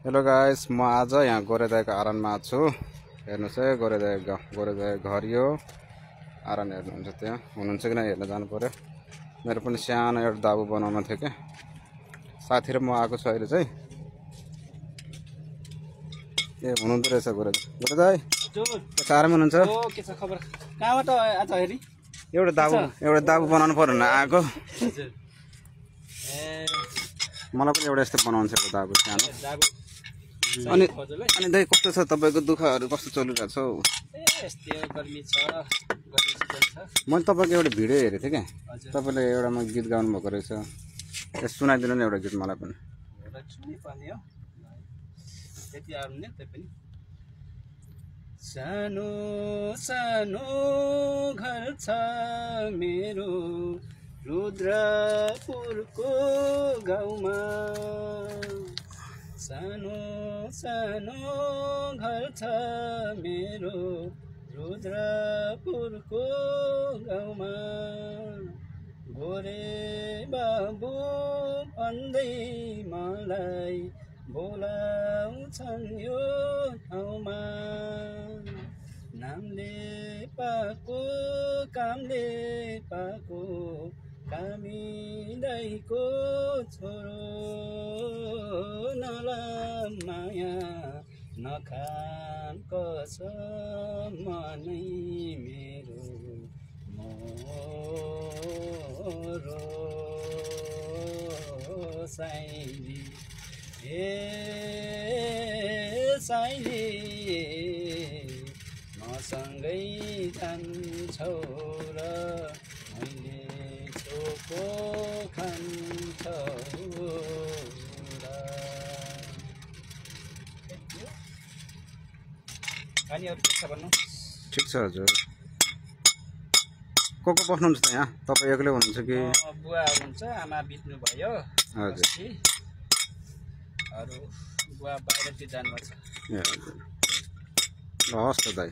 Hello guys, म आज यहाँ गोरेदाइको आरनमा छु। हेर्नुस् है, गोरेदाइ घर यो आरन हेर्नुहुन्छ। त्यहाँ हुनुहुन्छ कि नै हेर्न जानु पर्यो। मेरो पनि सानो एउटा दाबु बनाउन थियो के साथी र म आएको छु अहिले चाहिँ। ए हुनुहुँदो रहेछ गोरेदाइ। हजुर आराम हुनुहुन्छ? के छ खबर? कहाँबाट आज हेरी एउटा दाबु बनाउनु पर्यो न आएको। हजुर मलाई पनि एउटा यस्तो बनाउनु छ दाबु सानो। दाबु अनि दाइ कस्तो छ तपाईको दुःखहरू कस्तो चलिरहेको छ? यस्तै गर्मी छ, गर्मी सिजन छ। मैले तपाईँको एउटा भिडियो हेरेको थिएँ क्या। हजुर तपाईँले एउटामा गीत गाउनु भएको रहेछ। सुनाइदिनु नि एउटा गीत मलाई पनि। सुनि पर्ने हो, त्यति आउने त्यही पनि। सानो सानो घर छ मेरो रुद्रपुरको गाउँमा। सानो सानो घर छ मेरो रुद्रपुरको गाउँमा। गोरे बाबु भन्दै मलाई बोलाउँछन् यो ठाउँमा। नामले पाएको कामले पाएको कामी दाइको छोरो। नलमाया नखान कसम नै मेरो मोरो साइली। हे साइली मसँगै जान्छौ र मैले छोको खान्छौ र। पानीहरू के छ भन्नु? ठिक छ हजुर। को बस्नुहुन्छ त यहाँ? तपाईँ एक्लै हुनुहुन्छ कि? बुवा हुनुहुन्छ, आमा बित्नु भयो। हजुर। अरू बुवा बाहिरतिर जानुभएको छ। ए हजुर। ल हस् त दाइ।